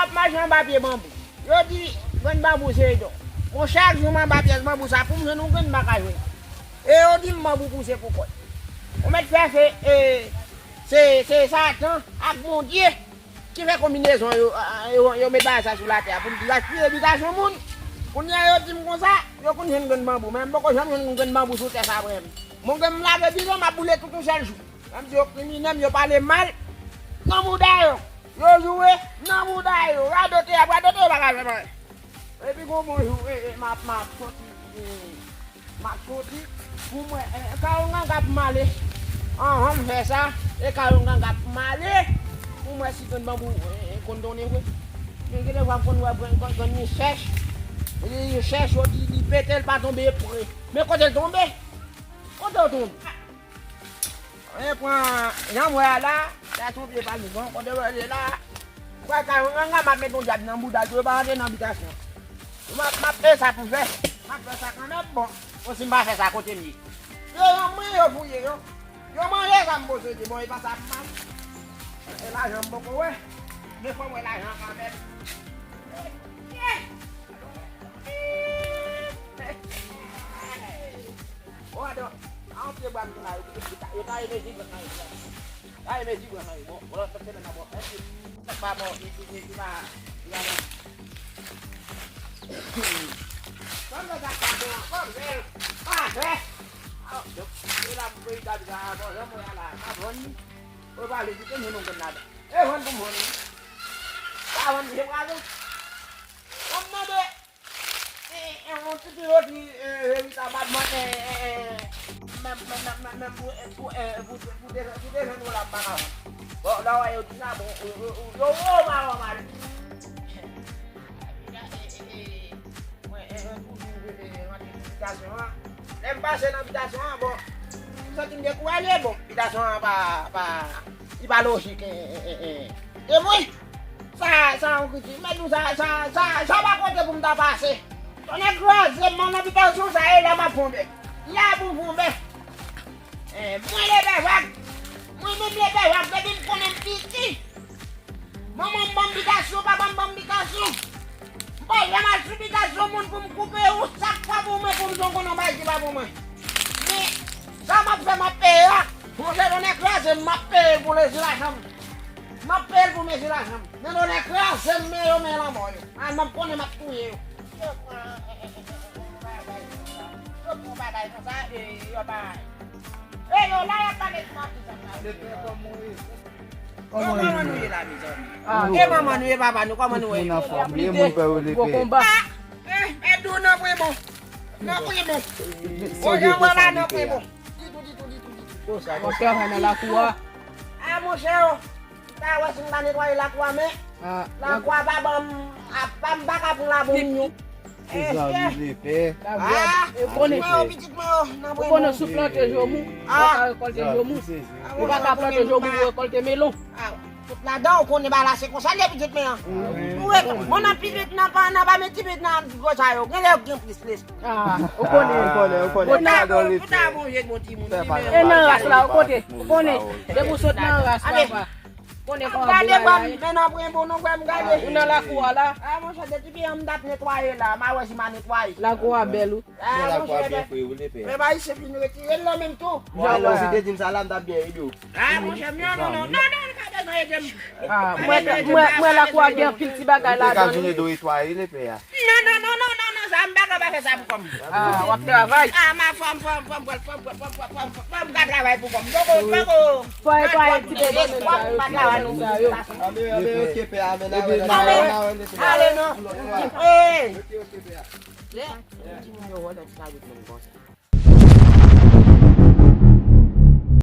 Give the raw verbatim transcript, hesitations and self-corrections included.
M ap mache anba pye banbou. Yo di, grenn banbou se don. Bon, chak jou m anba pyès banbou sa, pou m jwenn yon grenn m pa ka jwenn. E yo di m banbou pouse pou kò l. Ou mèt fè se, e, se, se Satan ak Bondye ki fè konbinezon yo, yo, yo met bagay sa sou latè a pou n gaspiye bitasyon moun. Kounye a yo di m konsa, yo konn jwenn grenn banbou, men m poko janm jwenn yon grenn banbou sou tè sa vrèman. Mwen gen m lave bidon, m ap boule tout yon sèl jou. Lè m di yo kriminèl, yo pale m mal nan bouda yo. Yo joure nan bouda yo. Radote, y ap radote, yo pa ka fè m anyen. Epi gon bon jou, e, e, m ap, m ap soti, e, m ap soti pou m wè, e, Kawonganga pou m ale. Anhan, m fè sa. E Kawonganga pou m ale pou m wè si grenn banbou, e, e, konn donnen vre. Men gen de fwa m konn wè grenn, grenn, grenn li chèch. Li, li chèch, yo di li pete, l pa tonbe pre. Men kote l tonbe? Kote l tonbe? Mwen pran jan m wè a la, la sou pye pa li bon, kote w wè li la. Kwè Kawonganga, m ap met yon dyab nan bouda l pou yo pa rantre nan bitasyon. M ap, m ap fè sa pou fè. M ap fè sa kanmenm, bon. Bon, si m pa fè sa, kote m ye? Yo, yo, mwen, yo fouye, yo. Yo manje sa m posede, bon, e pa sa pou m manje. E lajan m poko wè. Men fò m wè lajan kanmenm. O, adan, a yon pye bwa m gen la, yo, yo, yo ta reme jigran nan yo. Ta reme jigran nan yo. Bon, bon, lòt semèn nan, bon, èske sa pa bon, li, li, li, li pa, li pa bon. Kòm sa pa bon ankò, men pa fè. A, donk, se la pou peyi David la, bon, jan mwen a la, pa vann li. Ou pale di ke nou, nou konn ladan. E vann pou m vann li. Pa vann li, se pral vann. Mwen mande, e, e, yon ti piloti, e, Revita Badman, e, e, e, menm, menm, menm, menm, menm pou, e, pou, e, pou, pou, pou desann, pou desann dola m pa ka vann. Bon, la wè yo di sa, bon, yo, yo, yo, yo, yo, pa wè mal. E, e, e, e, mwen, e, e, pou vin, e, e, rantre nan bitasyon an. Lè m pase nan bitasyon an, bon, m santi m dekouraje, bon, bitasyon an pa, pa, li pa lojik, e, e, e, e. E mwen, sa, sa yon kritik. Mèt nou sa, sa, sa, sa pa kote pou m ta pase. Tonnè kraze m, nan bitasyon sa, e la m ap fonbe. La pou fonbe. E, mwen lepè vag. Mwen menm lepè vag, depi m konnen m piti. Manman m ban m bitasyon, papa m ban m bitasyon. M pa janm al sou bitasyon moun pou m koupe yon sak pa pou mwen, pou m jwenn konnen yon bagay ki pa pou mwen. Men, sa m ap fè, m ap peye a. Monchè, tonnè kraze m, m ap peye l pou mezi lajan m. M ap peye l pou mezi lajan m. Men tonnè kraze m, men yo, men lanmò yo. A, m ap konnen m ap touye yo. Yo pran, e, e, e, e, e, bagay konsa. Yo pran bagay konsa, e, yo pa. E, yo la, y ap pale pou mwen, kisa sa yo. Kòman nou ye la, mezanmi? Ah. E manman nou, e papa nou, kòman nou ye? Tout moun anfòm, e moun pa yo lepè. Gwo konba. Ah, eh, eh, dou nan pwen bon. Nan pwen bon. Bon, jan wè la, nan pwen bon. Ditou, ditou, ditou, ditou. Mwen travay nan lakou a. Ah, monchè, oh. M ta wè si m ta netwaye lakou a, men lakou a pa ban m, a, pa m pa ka pran labou m yo. Èske? Ah, ou konnen, ou konnen si w plante jomou, ou pa ka rekòlte jomou. Ou pa ka plante jomou pou rekòlte melon. Ah, tout ladan, ou konnen bagay la se konsa l ye, pitit mwen an. Ou wè, mwen nan pitit nan pa, nan pa met ti pitit nan gwo sa yo. Gen lè yo gen plis lespri. Ah, ou konnen. Ou konnen, ou konnen. Pou ta bon, pou ta bon, je bon timoun. E nan ras la, ou konnen. Ou konnen. Depi w sot nan ras, papa. Konnen kòman bagay la ye. Men nan pwen bon, non, frè m, gade. Ou nan lakou a la. Ah, monchè, depi m t ap netwaye la, m a wè si m a netwaye. Lakou a bèl, wi. Ah, monchè, men, men ba isi fin retire l nan menm tou. Bon, alò, si te di m sa la, m t ap byen ede w. Ah, monchè, non, non, non, non, non, pa bezwen ede m. Ah, mwen, mwen, mwen lakou a gen anpil ti bagay ladan l. Ou te ka vin ede w netwaye lepè a. Non, non, non, non, non, non, sa m pa ka pa fè sa pou kò m. Ah, w ap travay. Ah, m a fò m, fò m, fò m, fò m, fò m, fò m, fò m, fò m ka travay pou kò m. Poko, poko. Fò netwaye ti bebe sa yo, ti bebe sa yo. Anben, anben, oke, pè a, men n a wè, n a wè, n a wè, n a wè. Ale, non. Hey. Lè timoun yo wè lòt la, yo konn konsa.